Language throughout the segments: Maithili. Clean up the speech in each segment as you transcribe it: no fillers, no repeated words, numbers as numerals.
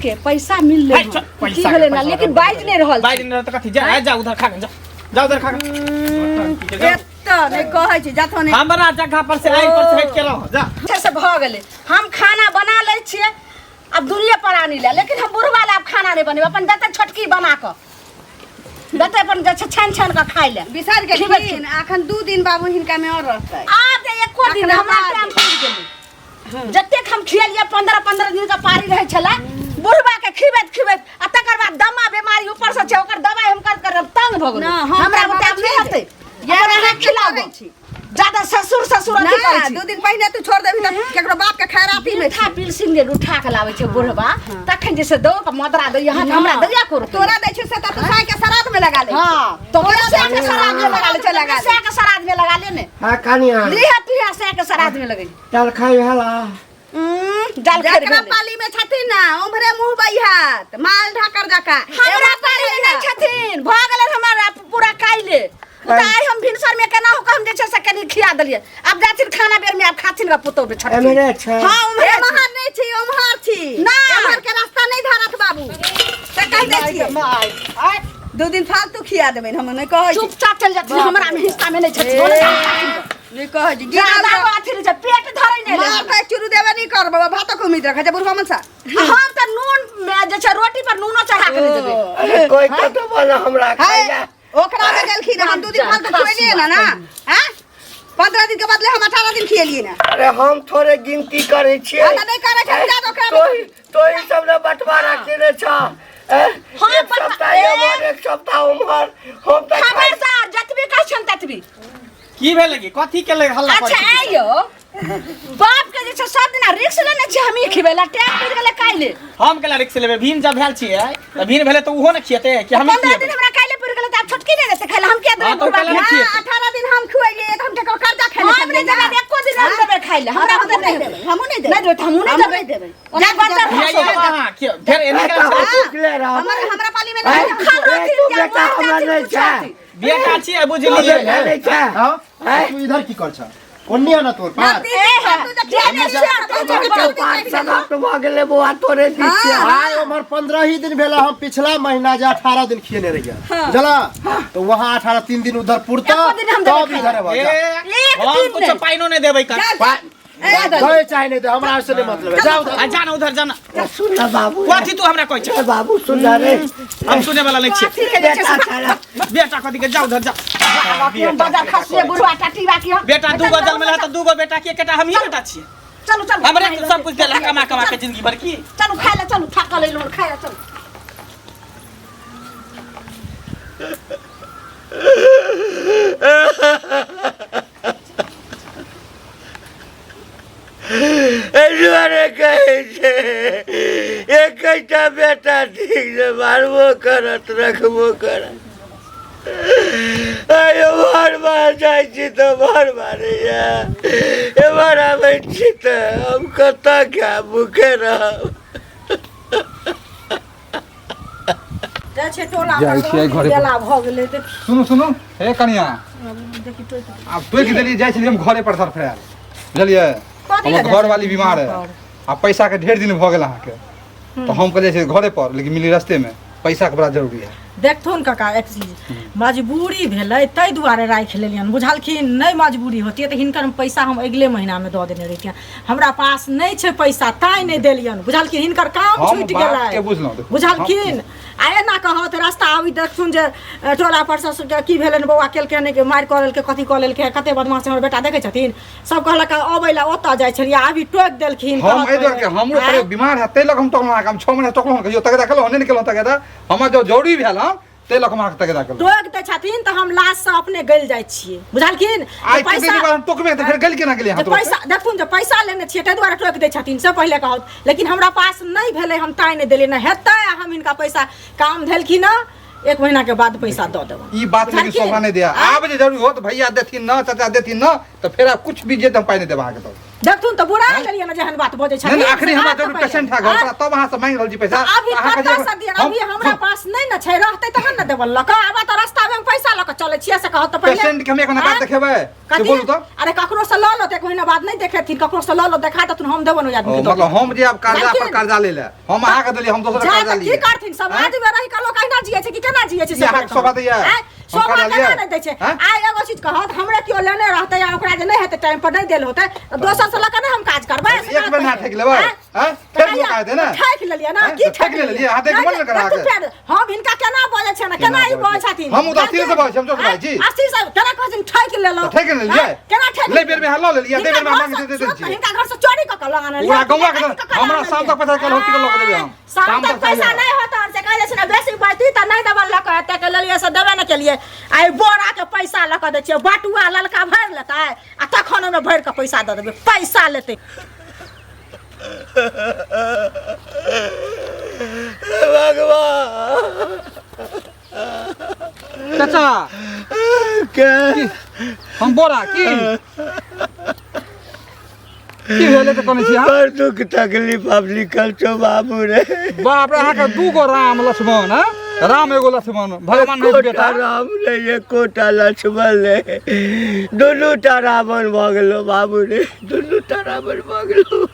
के पैसा मिलले है, हन। चल, की पैसा के भेलै ना पैसा लेकिन रहबे बाजि नहि रहल बाजि छी। नहि रहल तऽ कथी जा आ, जा उधर खा के जा जा उधर खा के जा। एतऽ नहि कहै छी जाथो नहि हमरा जगह पर से आइ पर से हटि के रहो जा अच्छा से भऽ गेलै हम खाना बना लै छियै आब दुनिये प्राणी लए लेकिन हम बुढ़वा लए आब खाना नहि बनेबै अपन देतै छोटकी बना कऽ देतै अपन जे छै छानि छानि कऽ खाइ लए बिसरि गेलखिन अखन 2 दिन बाबू हिनका मे और रहतै आब जे एको दिन अखन हमरा बाद। टाइम पुरि गेलै जतेक हम खियलियै 15 15 दिन के पारी रहै छलै बुढ़वा के खिबैत खिबैत आ तकर बाद दमा बीमारी ऊपर से छै ओकर दवाई हम कर कर तंग भऽ ना, गेलहुँ हम हमरा तऽ बुते आब नहि बाबा हेतै इएह अपन अहाँ हम खिलाउ करै छी। जादा ससुर ससुर अथी करै ना छी 2 दिन पहिने तू छोड़ देबही तऽ केकरो बाप के खैराती मे था पिलसिन जे उठा के लाबै छै बुढ़वा तखन जे से दौ के मदरा दै अहाँ हमरा दैया करू तोरा दै छियौ से तऽ तू साँइ के श्राद्ध में लगा ले हाँ तोरा से के श्राद्ध में लगा ले लगा ले। से के श्राद्ध में लगा ले ने हाँ कनिया लिहा तुहा से के श्राद्ध में लगै चल खाइ भेला जाल खेर जकरा भेलै। पाली में छथिन ना उम्हरे मुंह बहिहात माल ढाकर जका हमरा पाली में नहि छथिन भऽ गेलै हमरा पूरा काइले ओ तऽ आइ हम भिनसर में केना हो हम जे छै से कनि खिया देलियै आब जाथिन खाना बेर में आब खाथिन ग पुतोह बे छोटकी एम्हरे छै। हाँ उम्हरे छै। एम्हर नहि छी उम्हर छी ना। एम्हर के रास्ता नहि धरत बाबू से कहि दै छियै 2 दिन फालतू खिया देबै हम नहि कहै छी चुपचाप चलि जाथिन हमरा में हिस्सा में नहि छथिन ओने जाके खाथिन ग। नहि कहै छी गिरल ज्यादा अथी नहि छै पेट धरै नहि मार रहै। के चुरू देबे नहि करबै भातक उम्मीद रखै छै बुढ़वा मनसा हम तऽ नून में जे छै रोटी पर नूनो चढ़ा के नहि देबै अरे कोई कतौ बना हमरा है खाइला ओकरा में गेलखिन हम 2 दिन फालतू खुएलियै ना ना हैं 15 दिन के बदले हम 18 दिन खिएलियै ना अरे हम थोड़े गिनती करै छियै हम तऽ नहि करै छियै, जा दो ओकरा में। तोही तोही सब ने बंटवारा केने छ ए, हाँ, एक सप्ताह एम्हर एक सप्ताह उम्हर हम तऽ खाइ खबरदार जतबी कहै छियनि ततबी की भेलै की कथी के ले हल्ला अच्छा करै छी? आइयो बाप के जे छै सब दिना रिक्स लेने छियै हमही खिबै ला टाइम पड़ि गेलै काल्हि हम केला रिक्स लेबै भीन जब भेल छियै तऽ भीन भेलै तऽ ओहो ने खियेतै कि हमही 15 दिन खियेबै हमरा काल्हि पड़ि गेलै तऽ आब छोटकी नहि देतै खाइ ला हम किया देबै हाँ, तऽ बुढ़बा ओकरा के? नहि खियेतै। 18 दिन हम खुएलियै तऽ हम केकरो कर्जा खाइ हम नहि देबै एको दिन हम देबै खाइ ला हमरा हमहूँ बुते नहि नहि देबै हमहूँ नहि देबै नहि देबै तऽ हमहूँ नहि हमहूँ देबै नहि देबै ओना बच्चा ये फंसो ये अहाँ खियौ फेर एने तऽ केला हम भुखले रहब हमर हमरा पाली में आँय? नहीं खा रोटी तू के बेटा मोर हमरा जाति नहि छै बेटा छियै तू बुझलियै बेटा नहि छै हाँ? आँय? तू इधर की कर छ ओन्नी आना तोर पार पाँच समाप्त भऽ गेलै बौआ तोरे दिस छै आय उम्र 15 ही दिन भेला हम पिछला महीना जे 18 दिन खियने रहिए बुझला तो वहाँ 18 3 दिन उधर पुरता एको दिन हम देबै तब इधर अबा ए, एक हम दिन कुछो नहि। पाइनो नहि देबै का गए चाहे नहीं दे हमरा से नहीं मतलब है जाओ उधर। आ जाना उधर जाना सुन न बाबू कथी तू हमरा कहै ए छ बाबू सुन न रे हम सुने वाला नहि छियै कथी के जे छै बेटा से छला बेटा कथी के जा उधर जा बाकी हम बाजार खसिए बुढ़वा टाटी बाकी हम बेटा दूगो जन्म है तऽ दूगो बेटा के एकटा हमही बेटा छियै चलू चलू हमरे के सब कुछ देला कमा कमा के जिंदगी भर की चलू खाय ले चलू थाकल अइलहुँ खाय ले चलू एहि दुआरे कहै छै एकटा बेटा ठीक छै मारबो करत रखबो करत आइ एम्हर बाहर जाइ छी तऽ एम्हर मारैया एम्हर आबै छी तऽ हम कतऽ खायब भूखे रहब जाइ छै टोला जाइ छियै घरे पर। बेला भऽ गेलै तऽ सुनू सुनू हे कनिया आब टोकि देलियै जाइ छलियै हम घरे पर सरफरायल बुझलियै कथी लए हमर जाइ घरवाली बीमार है आ पैसा के ढेर दिन भऽ गेल अहाँके तऽ हम कहलियै से घरे पर लेकिन मिली रस्ते में पैसा के बड़ा जरूरी है देखथुन काका एक चीज मजबूरी भेलै ताहि दुआरे राखि लेलियनि बुझलखिन नहि मजबूरी होतियै तऽ हिनकर पैसा हम अगिले महीनामे दऽ देने रहितियनि हमरा पास नहि छै पैसा ताहि नहि देलियनि बुझलखिन हिनकर काम हम छूटि बात के गेलै बुझलहुँ देखू, बुझलखिन आ एना कहत रास्ता आबी देखथुन जे टोला पर से की भेलनि बौआ केलकै नहि मारि कऽ लेलकै कथी कऽ लेलकै कते बदमाश हमर बेटा देखै छथिन सब कहलक अबै लए ओतऽ जाइ छलियै अभी टोकि देलखिन हम कहत एहि दुआरे के हमरो आँय? कहियो बीमार है ताहि लऽ कऽ हम टोकलहुँ अहाँके हम 6 महीना टोकलहुँ कहियो तगेदा केलहुँ नहि ने केलहुँ तगेदा हमर जब जरूरी भेल हन ताहि लऽ कऽ हम अहाँके तगेदा केलहुँ टोकि दै छथिन तऽ हम लाशसँ अपने गलि जाइ छियै बुझलखिन जे आइ कते पैसा दिन बाद हम टोकबे तऽ फेर गेल केना गेलियै अहाँ जे तुरन्त? पैसा देखथुन जे पैसा लेने छियै ताहि दुआरे टोकि दै छथिन से पहिले कहत लेकिन हमरा पास नहि भेलै हम ताहि नहि देलियै नहि हेतै आ हम हिनका पैसा काम धेलखिन हँ एक महीना के बाद पैसा दऽ देबनि ई बात लेकिन बुझलखिन? शोभा नहि दिया आब जे जरूरी हो तऽ भैया देथिन न चाचा देथिन न तऽ फेर आब कुछ भी जे तऽ हम पाइ नहि देब अहाँके तऽ देखथुन तऽ बुरा गेलियै ने जेहन बात बजै नहीं नहीं छथिन अखनी से हमरा कहत जरूर तऽ पेशेंट है पहिले। घर पर तब अहाँ से मांगि रहल छी पैसा अभी अहाँ कतऽ कहै से दिअ हम अभी हमरा पास नहि ने छै रहतै तहन ने देबल लऽ कऽ आब तऽ रास्तामे हम पैसा लऽ कऽ चलै छियै से कहत तऽ पहिले पेशेंट के हम एक महीना बाद आँय? देखेबै से कथी? बोलू तऽ अरे ककरो से लऽ लो तऽ एक महीना बाद नहि देखेथिन ककरो से लऽ लो देखा देथुन हम देबन ओहि ओ, आदमी के मतलब हम जे आब कर्जा पर जानथिन? कर्जा ले ले हम अहाँ के देलियै हम दोसर जा कर्जा तऽ की लिए करथिन समाज में रहि कऽ लोक अहिना जियै छै कि केना जियै छै ई अहाँके शोभा दैया? आँय? हम शोभा कर्जा केना लियै? नहि दै छै आँय? आइ एगो चीज कहत हमरे केओ लेने रहतै आ ओकरा जे नहि हेतै टाइम पर नहि देल होतै तऽ दोसर से लऽ कऽ नहि हम काज करबै से एक बेर ना कहत ठकि लेबै आँय? आँय? तऽ फेर मौका हेतै ने ठकि लेलियै ना आँय? की तऽ ठकि लेलियै अहाँ देख मन करा देखू फेर हम हिनका केना बजै छियै ने केना ई बजै छथिन हम उदासीन से बजै छी, हम जोश भाई जी। अस्सी से केना कहै छथिन ठकि लेलहुँ तऽ ठकि लेलियै? आँय? केना ठकि ले बेर में अहाँ लऽ लेलियै, दे बेर में अहाँ मांगि दे दै छियै। हिनका घर से चोरी कऽ कऽ लऽ आनलियै पूरा गौआ के हमरा शाम तक पैसा काल्हि हॉस्पिटल लऽ के देबै हम शाम तक पैसा नहीं होता से कहे छै ने बेसी बढ़ती तऽ नहीं देबल लऽ कऽ एतेक लेलियै से देबे नहि केलियै आ ई बोरा के पैसा लऽ कऽ दै छियै बटुआ ललका भरि लेतै आ तखन ओहिमे भरि कऽ पैसा दऽ देबै पैसा लेतै भगवान चाचा के हम बोरा की की भेलै तऽ कहने छी अहाँ बड़ दुख तकलीफ आब लिखल छौ बाबू रे बाप रे अहाँके दू गो राम लक्ष्मण हँ? राम एगो लक्ष्मण भगवान के एकोटा बेटा राम रे एकोटा लक्ष्मण रे दुनू टा रावण भऽ गेलो बाबू रे दुनू टा रावण भऽ गेलो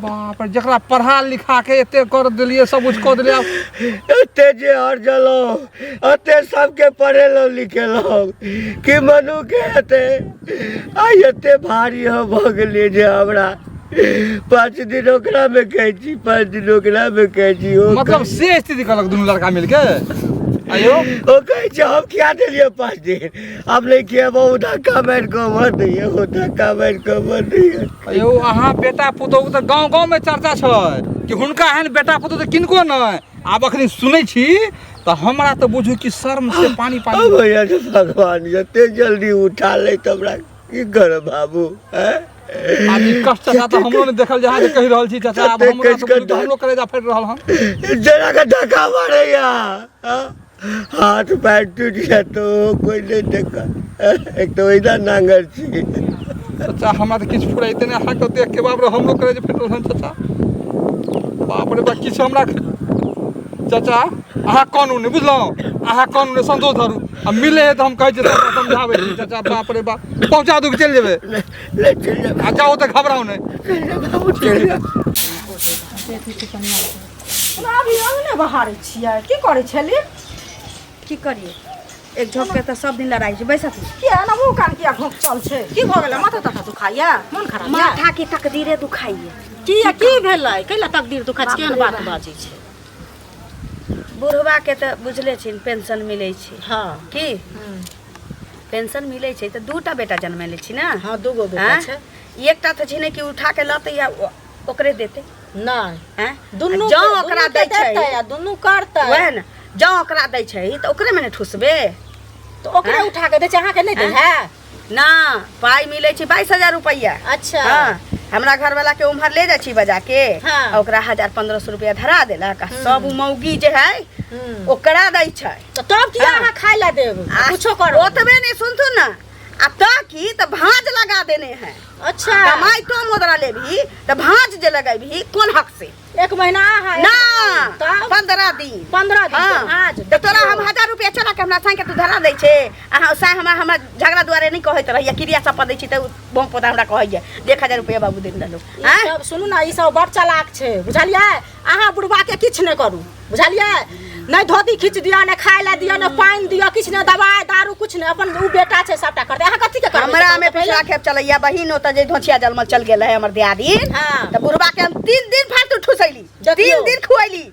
बाप रे जकरा पढ़ा लिखा के एते कर देलियै सब कुछ कऽ देलियै आब एते जे अरजलहुँ एते सबके पढ़ेलहुँ लिखेलहुँ कि मनु के हेतै आइ एते भारी हम भऽ गेलियै जे हमरा 5 दिन ओकरामे कहै छी 5 दिन ओकरामे कहै छी ओ मतलब से स्थिति कहलक दुनू लड़का मिलके आयो ओ कहै छै हम किया देलियै 5 दिन आब नहि खिएबौ ओ धक्का मारि कऽ मर दैये ओ धक्का मारि कऽ मर दैये यौ अहाँ बेटा पुतोहु तऽ गाँव गाँवमे चर्चा छै कि हुनका एहन बेटा पुतोहु तऽ किनको नहि आब अखनी सुनै छी तऽ हमरा तऽ बुझू कि शर्म से पानी पानी अब भैया जे भगवान जते जल्दी उठा ले तऽ हमरा की करब बाबू हैं? आब ई कष्ट चाचा तऽ हमरो नहि देखल जे अहाँ जे कहि रहल छी चाचा आब तते हमरा कष्ट तऽ बुझू कि कष्ट हमरो कलेजा फाटि रहल हन जरा के धक्का मारैया हाँ? हाथ पैर टूटि जायत तो कोई नहीं देखा एक तो ओहिना नांगर छी चाचा हमरा तऽ किछु फुराइते नहि अहाँके देख के बाप रे हमरो कलेजा फाटि रहल हन चाचा बाप रे बा किछु हमरा चाचा अहाँ कानू नहि बुझलहुँ अहाँ कानू नहि संतोष धरू आ मिले है तऽ हम कहै छियै सबटा समझाबै छी चाचा बाप रे बाप पहुँचा दू कि चलि जेबै ले चलि जा आ जाउ तऽ घबराउ नहि चलि जा बाबू चलि जा अभी अंगने बहारै छियै की करै छली की करिए एक झोंक के तऽ सब दिन लड़ाइ छै बैसत किया एना मुँह कान किया घोंकचल छै की भऽ गेलै माथा ताथा दुखाइया मन खराब या माथा के तकदीरे दुखाइए किया की भेलै कैला तकदीर दुखाइ छै केहन बात बाजै छै बुढ़वा के तऽ बुझले छै पेंशन मिलै छै हँ की पेंशन मिलै छै तऽ दूटा बेटा जनमेले छी ने हँ दूगो बेटा आँय? छै एकटा तऽ छै ने कि उठा के लतै या ओकरे देतै नहि आँय? दुनू जँ ओकरा दै छै देतै आ दुनू करतै वएह ने जँ ओकरा दै छै तऽ ओकरे मे ने ठुसबे तऽ ओकरे उठा के दै छै अहाँके नहि दै है ना पाइ मिलै छै 22,000 रुपैआ अच्छा हाँ हमरा घरवाला के उम्हर ले जाइ छी बजा के हाँ। आ ओकरा 1,000-1,500 रुपया धरा देलक आ सब उ मौगी जे है हम्म। ओकरा दै छै तऽ तब किया हाँ। अहाँ खाय लए देब आ कुछो करू ओतबे नहि सुनथुन ना आ तऽ की तऽ भाँज लगा देने है अच्छा कमाई तो मोदरा लेबही तऽ भाँज जे लगेबही कोन हक से एक महीना अहाँ एक ना महीना तब 15 दिन 15 दिन हाँ। आज तऽ तोरा हम 1000 रुपया चोरा के हमरा साँझ के तू धरा दै छै अहाँ साँझ हमरा हमरा झगड़ा दुआरे नहि कहैत रहैया क्रिया सब पर दै छी तऽ बम पौधा हमरा कहैया 1000 रुपया बाबू दिन रहलू ई आँय सब सुनू ने ई सब बड़ चालाक छै बुझलियै अहाँ बुढ़बा के किछु नहि करू बुझलियै नहि धोती खींच दिअ नहि खाय लए दिअ नहि पानि दिअ किछु नहि दवाइ दारू किछु नहि अपन ओ बेटा छै सबटा करतै अहाँ कथी के करबै हमरा में पिछला खेप चलैया बहिन ओतऽ जे धोछिया जलमल चल गेल है हमर दियादीन हाँ। तऽ बुढ़बा के हम 3 दिन फालतू ठुसैली देखियौ। 3 दिन खुएली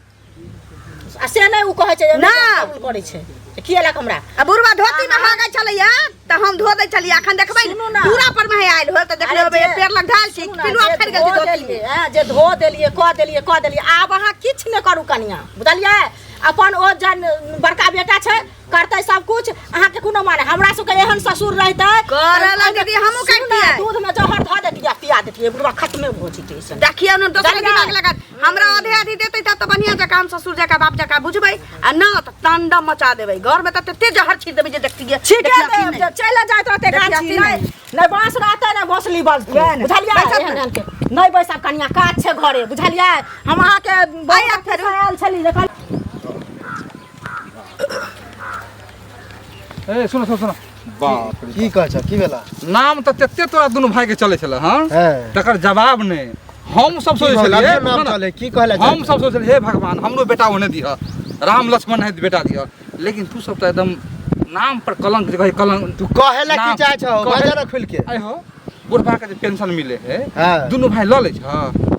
आ से नहि ओ कहै छै जे ना। कबूल करै छै खिएलक हमरा आ बुढ़बा धोती में हागै छलैया तऽ हम धो दै छलियै अखन देखबै सुनू ना। दूरा पर में आयल होय तऽ देखले अरे होबै जे- पेड़ लग ढाल छी सुनू ना, पिलुआ जे फड़ि गेल छै धो धोती में देलियै, हैं, जे धो देलियै कऽ देलियै कऽ देलियै आब अहाँ किछु नहि करू कनिया बुझलियै अपन ओ जन बड़का बेटा छै करतै सब कुछ अहाँके कोनो माने हमरा सबके एहन ससुर रहितै करऽ लगतै तऽ हमहूँ सुनू ना, करितियै। दूधमे जहर धऽ देतियै आ पिया देतियै बुढ़वा खत्मे भऽ जेतै ऐसन देखियौ ने दोसर जानलियै? दिमाग लगत हमरा आधे आधी देतै तब तऽ बढ़िआँ जकाँ हम ससुर जकाँ बाप जकाँ बुझबै आ न तऽ तांडव मचा देबै घरमे तऽ तते जहर छीट देबै जे देखतियै छीटे देखलखिन देब नहि। जे चलि जाइत रहतै गाछी देखियौ नहि नहि बाँस रहतै नहि बौसली बजतै वएह ने। बुझलियै बैसब एहन ने। एहन के नहि बैसब कनिया काज छै घरे बुझलियै हम अहाँके बहुत फेर। आयल छली देखल ए सुनो सुनो सुनो बाप रे की कहै छ की भेला नाम तऽ तते तोरा दुनू भाई के चलै छलै हँ हँ। तकर जवाब नहि हम सब सोचै की छलियै भेल? नाम सुनो ने, चलै, की कहले हम सब सोचै छलियै, हे भगवान हमरो बेटा ओहने दिह राम लक्ष्मण है बेटा दिह लेकिन तू सब तऽ एकदम नाम पर कलंक जे कहै कलंक तू कहे ला की नाम- चाहे छौ कहे- बाजा ना खुल के आइ हो बुढ़बा के जे पेंशन मिले है हाँ। दुनू भाई लऽ लै छ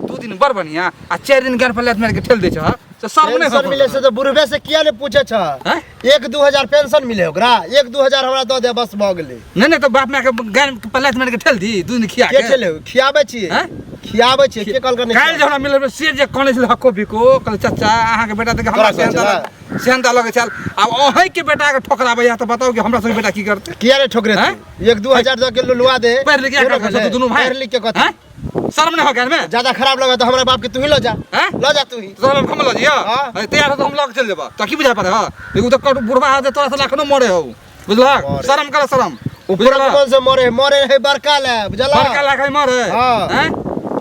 दू दिन बड़ बढ़िया आ चारि दिन गाड़ पर लात मारि के ठेल दै छ से शर्म नहि पेंशन मिले से तो बुढ़बे से किया ने पूछे छ हैं? 1-2 हजार पेंशन मिले ओकरा 1-2 हजार हमरा दऽ दे बस भऽ गेलै। नहि नहि, तऽ बाप माय के गाड़ पर लात मारि के ठेल दी दू दिन खिया के के ठेले? खियाबै छियै। हैं? खियाबै छियै, के कहलकै नहि? काल्हि जे हमरा मिलल से जे कहने छलै हक्को बिको, कहलै चाचा अहाँके बेटा देख हमरा तोरा कहै सेहनता सेहनता लगै छल। आब अहीँके बेटाके ठोकराबैया तऽ बताउ कि हमरा सबके बेटा की करतै? किया ने ठोकरे? हैं? 1-2 हजार दऽ के लुलुआ दे। पढ़ि लिख के के दुनू भाई पढ़ि लिख के कथी? हैं? शर्म नहि हो गैल में? ज्यादा खराब लगा तो हमरा बाप के तू ही लऽ जा। हैं? लऽ जा तू ही। तोरा हम लऽ जइयो? हाँ। अरे तैयार हो तो हम लऽ के चलि जेबऽ तऽ की बुझाय पड़े हँ? लेकिन ओ तऽ बुढ़बा है तोरा से लाखनो मरे हौ, बुझलक? मरे। शर्म कर, शर्म। ऊपर बुझलक? कौन से मरे मरे है बड़का ले बुझला? बड़का लाख मरे। हाँ। हैं?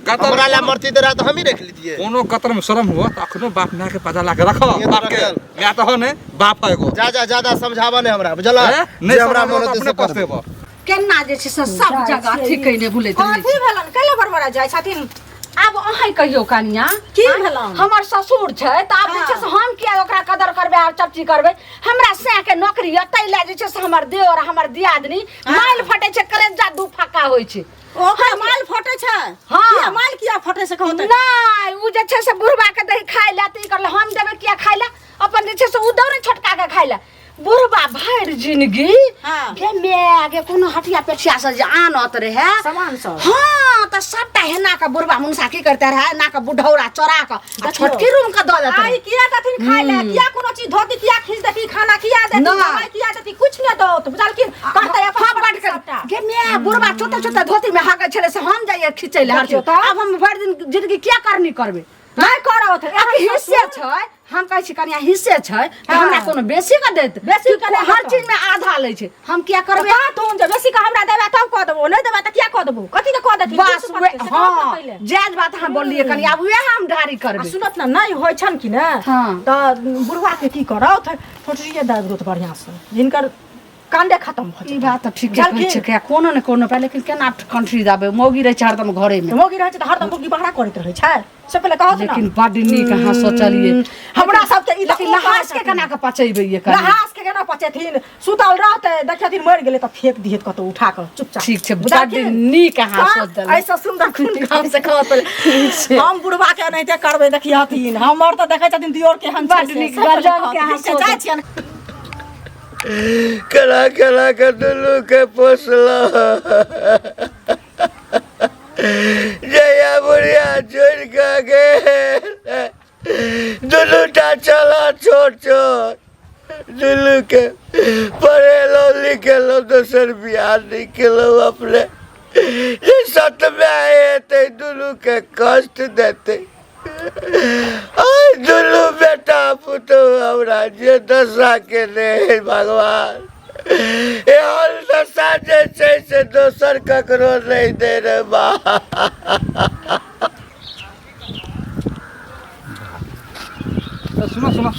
गतर हमरा ला मरती तो रहा तो हम ही रख लीजिए। कोनो कतर में शर्म हुआ तऽ अखनो बाप माय के पता ला के रखो। ये तो बाप के रखल। माय तऽ हो ने बाप है एगो। जा जा, ज्यादा समझावा नहीं हमरा बुझला। हैं? नहि जे हमरा समझ मन तऽ होतै अपने से करबै। पछतेबऽ। केना जे छै से सब जगह अथी कयने बुलैत रहै कथी छै। भेलन? कैले बड़बड़ा जाइ छथिन? आब अहाँ कहियौ कनिया। की आँय? भेलन? हमर ससुर छै तऽ आब जे छै से हम किया ओकरा कदर करबै आ चपची करबै? हमरा सएह के नौकरी यऽ, ताहि लए जे छै से हमर देवर आ हमर दियादनी माइल फटै छै, करेजा दू फक्का होइ छै। ओकरा माल फटे छै? हाँ। किया माल किया फटे से कहू तऽ? नहि, ओ जे छै से बुढ़बा के दही खाय लए तऽ ई करले, हम देबै किया खाय लए? अपन जे छै से ओ दौड़े छोटका के खाय लए। बुढ़बा भरि जिंदगी गे my गे कोनो हटिया पेठिया से जे आनत रहे सामान सब। हाँ, तऽ सबटा हेना के बुढ़बा मुनसा की करते रहे, एना के बुढ़ौरा चोरा के आ छोटकी रूम के दऽ देते आई रहे। किया देथिन खाय ले? किया कोनो चीज धोती किया खींच देती, खाना किया देती? नहि। दवाई किया देती? कुछ नहि दौत, बुझलखिन? कहते अपन हम बड सबटा। गे my, बुढ़बा छोटे छोटे धोती में हाकै छलै से हम जाइए खींचै लए हर देखियौ चीज। तऽ। आब हम भरि दिन जिंदगी किया करनी करबै? नहि करत। आब हिस्से छै, हम कहै छी कनिया, हिस्से छै तऽ हमरा कोनो बेसी के देत? बेसी के नहि हर देत। चीज में आधा लै छै, हम किया करबै? कहथुन जे बेसी के हमरा देबै तब कऽ देबो, नहि देबै तऽ किया कऽ देबो? कथी के कऽ देथिन? बस की वे सुपत छै? से कहत ने हाँ पहिले। जायज बात अहाँ बोललियै कनिया, आब वएह हम ढारी आ करबै। सुनत ने, नहि होइ छनि कि ने? हाँ। तऽ बुढ़वा के की करत, ठोटरिए दाबि देत बढ़िआँ से, जिनकर कांडे खत्म भऽ ई जेतै। बात तऽ ठीके कहै बुझलखिन? छै किया कोनो ने कोनो उपाय, लेकिन केना कंठरी दाबै? मौगी रहै छै हरदम घरे में। मौगी रहै छै तऽ हरदम मौगी बहरा करैत रहै छै, से पहिले कहत ने। लेकिन बड नीक अहाँ सोचलियै। हमरा सबके ई तऽ लेकिन लहास के केना के पचेबै ये कनिया? लहास के केना पचेथिन? सुतल रहतै, देखेथिन मरि गेलै तऽ फेंक दिहत कतौ उठा कऽ चुपचाप। ठीक छै, बड बुझलखिन? नीक अहाँ हाँ, सोच देलहुँ। ऐसा सुन्दर खून काम से कहत। हम बुढ़वा के एनाहिते करबै, देखियथिन। हमर तऽ देखै छथिन दियोर केहन छै बड से। नीक, से पहिले गजब के कहत। अहाँ ठीक छै, सोच। जाइ छियनि। केना केना के दुनू के पोसलहुँ, जहिया बुढ़िया छोड़ि कऽ गेल दुनू टा चला छोट छोट दुनू के पढ़ेलहुँ लिखेलहुँ, दोसर बियाह नहि केलहुँ अपने जे सतमे हेतै दुनू के कष्ट देतै। आइ दुनू बेटा पुतहु हमरा जे दशा केने है भगवान, एहन दशा जे छै से दोसर ककरो नहि दे रे बा। सुनो सुनो,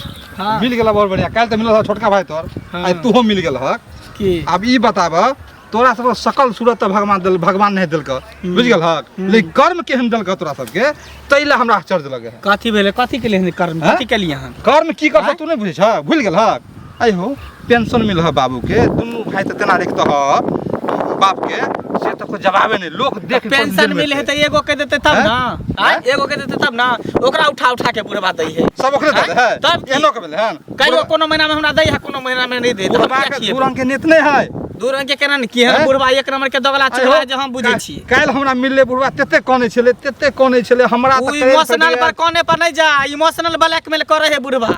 मिल गेला बहुत बढ़िया। काल्हि तऽ मिलल हँ छोटका भाई तोर, आइ तूहो मिल गेल हक। की? आब ई बताब, तोरा सबके सकल सूरत तऽ भगवान देल, भगवान नहीं देलक, बुझि गेल हक, लेकिन कर्म केहन देलक तोरा सबके, ताहि लए हमरा आश्चर्य लगे है। कथी भेलै? कथी के लिए कर्म? हैं? कथी केलिए हन? कर्म की करतौ तू नहि बुझै छ, भूलि गेल हक। आइ हो पेंशन मिल है बाबू के, दुनू भाई तऽ तेना रखतह बाप के से तऽ कोई जवाबे नहीं, लोग देख के पेंशन मिले है तऽ एगो के देते तब हैं? ना आँय? एगो के देते तब ना, ओकरा उठा उठा के बुढ़वा दै है। सब ओकरे दे है। तब की? एहनो के भेलै हन? कहियो कोनो महीना में हमरा दै है, कोनो महीना में नहीं दे। बुढ़वा के दू रंग के नेत नहि है। दू रंग के केना ने की है? हैं? बुढ़वा एक नंबर के दगला चुगला है जे हम बुझै छी। काल्हि हमरा मिलले बुढ़वा, तते कनै छलै, तते कनै छलै, हमरा ओ तऽ करेज इमोशनल फटि पर गेल। कोने पर नहीं जा, इमोशनल ब्लैकमेल करे है बुढ़वा।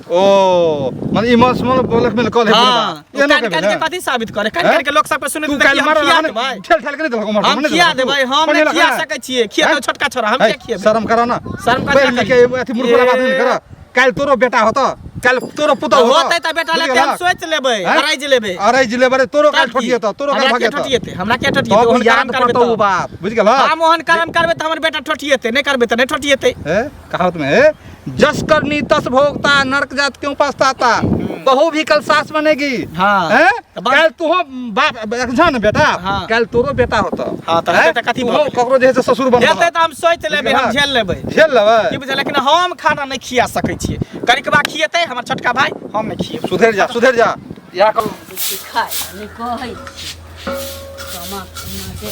ओ मने इमोशनल ब्लैकमेल कऽ ले हाँ, बुढ़वा एहनो कान के कान भेलै? के कथी साबित करे? कान हैं? कान के लोग सब के सुने तू काल्हि मारल रहने, ठेल ठेल के नहि देलक उम्हर? हम नहि खिया देलक तू? देबै, हम पढ़े नहि खिया लखा? सकै छियै। खिया हैं? तो छोटका छोरा, हम है, क्या खिएबै? शर्म करो ना। शर्म कथी पढ़ि लिख के करी? अथी मूर्ख वाला बात नहीं ए, कर। काल्हि तोरो बेटा होतो, काल्हि तोरो पुतहु होतो। होतै तऽ बेटा लेते हम सोचि लेबै, अरैज लेबै। अरैज लेबै रे, तोरो काल्हि तब की? ठोटिएतौ, तोरो काल्हि हमरा के भगेतौ। ठोटिएतै, हमरा के ठोटिएतै? तब ओहन याद काम करबै पड़तौ तऽ। ओ बात, बुझि गेलहक? हम ओहन काम करबै तऽ हमर बेटा ठोटिएतै, नहि करबै तऽ नहि ठोटिएतै। हे, कहावत में है, जस करनी तस भोगता, नरक जात क्यों पछताता। बहू भी कल सास बनेगी। हाँ। हैं? तऽ बाप- काल्हि तुहो बाप जा ने बेटा, हाँ। काल्हि तोरो बेटा होतो। हाँ, तऽ हेतै तऽ कथी तुहो भऽ गेलै? ककरो जे है से ससुर बनबो। हेतै तऽ हम सोचि लेबै, हम झेल लेबै। झेल लेबै। की बुझल, लेकिन हम खाना नहि खिया सकै छियै। कनिकबा खिएतै हमर छोटका भाई, हम नहि खिएबै। सुधरि जा, सुधरि जा। इएह कल खाय नहि कहै छी। सामा जे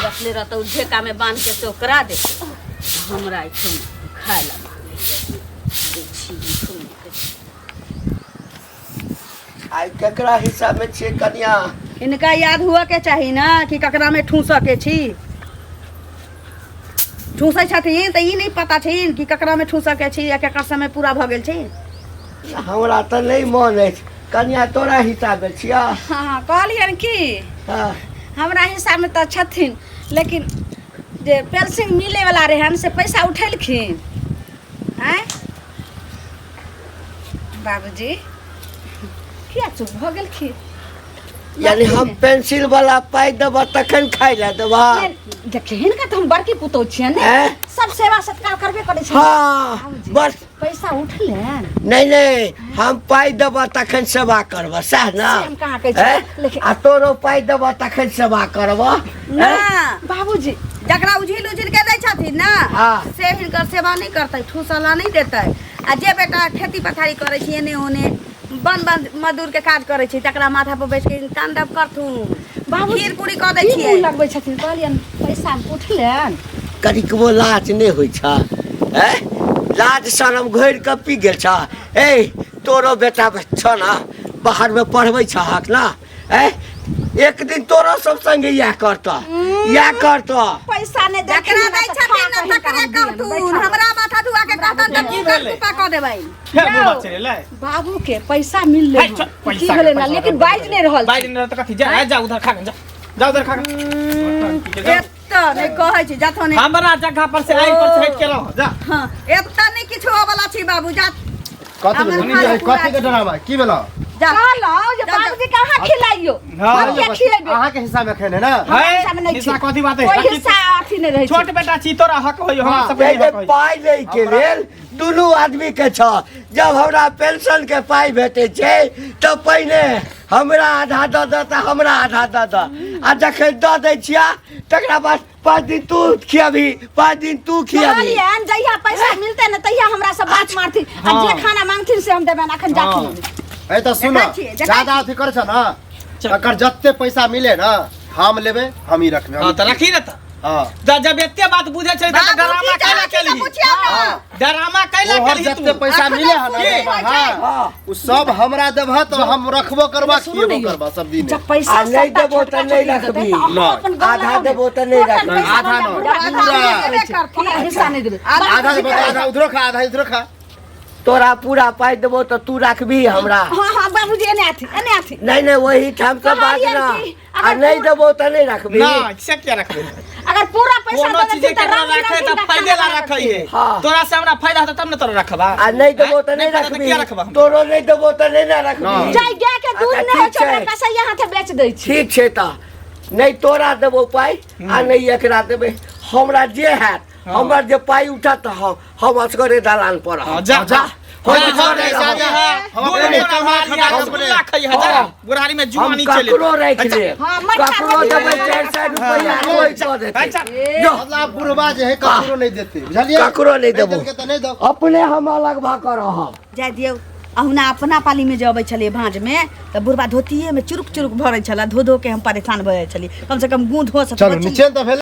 रखले रहतौ ओ ढेकामे बान्हि के से ओकरा देतै, हमरा एहिठाम खाय लए मांगैए। दै छी एहिठाम। आइ केकरा हिस्सा में छियै कनिया? हिनका याद हुअ के चाही ना कि ककरा में ठूसऽ के छी। ठूसै छथिन तऽ ई नहि पता छनि कि ककरा में ठूसऽ के छी या केकर समय पूरा भऽ गेल छै। हमरा तऽ नहि मन अछि कनिया, तोरा हिस्सा में छिया? हाँ, कहलियनि कि हाँ। हमरा हिस्सा में तऽ छथिन, लेकिन जे पेंशन मिले वाला रहनि से पैसा उठेलखिन। आँय बाबूजी, किया चुप भऽ गेलखिन? यानी हम पेंसिल वाला पाइ देबह तखन खाइ लए देबह? देखियौ, हिनका तऽ हम बड़की पुतोह छियनि ने, हैं? सब सेवा सत्कार करबे करै छै। हाँ, बाबूजी, बस। पैसा उठलनि? नहीं नहीं, हम पाइ देबह तखन सेवा करबह, सएह ना? से हम कहाँ कहै छी, हैं? लेकिन- आ तोरो पाइ देबह तखन सेवा करबह? ना हैं? बाबूजी, जकरा उझिल उझिल के दै छथिन ना, हाँ। से हिनकर सेवा नहि करतै, ठूसला नहि देतै। आ जे बेटा खेती पथारी करै छै, एने ओने बन बन मजदूर के काज करै छै, तकरा माथा पर बैठ के तांडव करथुन। बाबू खीर पूरी कऽ दै की छियै। मुँह लगबै छथिन? कहलियनि पैसा उठलनि? कनिकबो लाज नहि होइ छ? हैं? लाज शरम घोरि कऽ पी गेल छ। ए तोरो बेटा छ ना, बाहरमे पढ़बै छहक ना? हैं? एक दिन तोरो सब संगे इएह करतह, इएह करतह। पैसा नहि जकरा दै छथिन ने तकरे कहथुन, हमरा माथा धुआ के कहतन तऽ की कुकर भेलै? कुपा कऽ देबै। फेर बुढ़बा चलि एलै। बाबू के पैसा मिललै है, हन। चल, की पैसा भेलै के ना, पैसा लेकिन दऽ बाजि नहि रहल बाजि नहि रहल तऽ कथी? जा जा उधर खा के जा, जा उधर खा के जा। एतऽ नहि कहै छी, जाथो नहि। हमरा जगह पर से आइ पर से हटि के रह जा। हाँ, एतऽ नहि किछु होवला छी बाबू, जा। कथी हमर भेलै? खाना पूरा कथी के ड्रामा की भेलौ? जा। कहलहुँ जे जा, जा। बाबूजी के अहाँ खिलाइयो। हाँ। हम किया खिलेबै? अहाँके हिस्सा में एखन है ना? हमरा है, हिस्सा में नहि हिस्सा छै। कथी बात है? कोई रखी हिस्सा अथी नहि रहै छै। छोट बेटा छी, तोरा हक होइयो, हमरा हाँ। सबके नहि हक होइयो। पाइ लै के लेल दुनू आदमी के छ। जब हमरा पेंशन के पाइ भेटै छै तऽ पहिने हमरा आधा दऽ दऽ तऽ हमरा आधा दऽ दऽ, आ जखन दऽ दै छिया तकरा बाद 5 दिन तू खियाबी, 5 दिन तू खियाबी। कहलियनि जहिया पैसा मिलतै ने तहिया हमरा सब बात मारथिन, आ जे खाना मांगथिन से हम देबनि। अखन जाथिन। ए तऽ सुन, देखै छियै, देखै ज्यादा अथी करै छ ना, तकर जते पैसा मिले ना हम लेबै, हम ही रखबै। हाँ, तऽ रखी ने तऽ। हाँ। तऽ जब एते बात बुझै छै तऽ बाबू, डरामा की कैला चाहै छी तऽ केलही? पुछियौ ने। डरामा कैला तोहर केलही जते तू? पैसा अखन मिले है ना, सुनै देबह, छै। हाँ, उ सब हमरा देबह तऽ हम रखबो करबा, सुनू ने खिएबो यौ, करबा सब दिन। जब पैसा आ नहि सबटा देबो तऽ छोटका नहि छोटकी देतै रखबी। तऽ अहाँ नहि। अपन गला आधा लगाउ ने। देबो तऽ नहि टोटल रखबी। पैसा आधा हमरा नहि, बुढ़बा पूरा। के देबे करथिन, ओकरा हिस्सा नहि देबै। आधा देबो तऽ आधा उधरो खा, आधा इधरो खा। तोरा पूरा पाइ देबो तऽ तू रखबी हमरा? हाँ हाँ बाबूजी, एने आथि, एने आथि। नहीं नहीं, वही ठाम से बात कहलियनि ना। कि आ अगर नहीं पूरा- देबो तऽ नहीं रखबी। ना, से किया रखबै? अगर पूरा पैसा कोनो दऽ चीज देथिन तऽ के रंग राखै बिरंग तऽ के फायदे ला खाना रखै है। हाँ। तोरा से हमरा फायदा होतै तब ने तोरा रखबा। आ नहीं देबो तऽ नहीं फायदा तऽ रखबी। किया रखबा हम? तोरो नहीं देबो तऽ नहीं ना रखबी। ना। जाय गाय के दूध अच्छा, नहि होइ ठीक छै, ओकरा छै। कसैया हाथे बेच दै छी। ठीक छै तऽ नहीं तोरा देबो पाइ आ नहीं एकरा देबै। हमरा जे हैत, हमर जे पाइ उठत तऽ हम असगरे दलान पर रहब। हाँ, जा, जा। हम जा, असगरे जा, रहब। जा, हम दूध अपने तोरा कमा माल खटा या के रसगुल्ला अपने। खइहे, जा। हाँ। बुढ़ारी में हम जुआनी चले ककरो राखि लेब, हाँ, मट्ठा ककरो रोटी देबै बना 400 रुपैआ, कोइ कऽ देतै। अच्छा। जो, मतलब बुढ़वा जे है ककरो नहीं देते, बुझलियै? ककरो नहीं देबो। देलकै तऽ नहीं दो। अपने हम अलग भऽ कऽ रहब। जाय दियौ, अहुना अपना पालीमे जे अबै छलियै भाँजमे तऽ बुढ़बा धोतिएमे चुरुक चुरुक भरै छलै, धो धो के हम परेशान भऽ जाइ छलियै। कमसँ कम गुँ धो चलू निश्चिंत भेलै।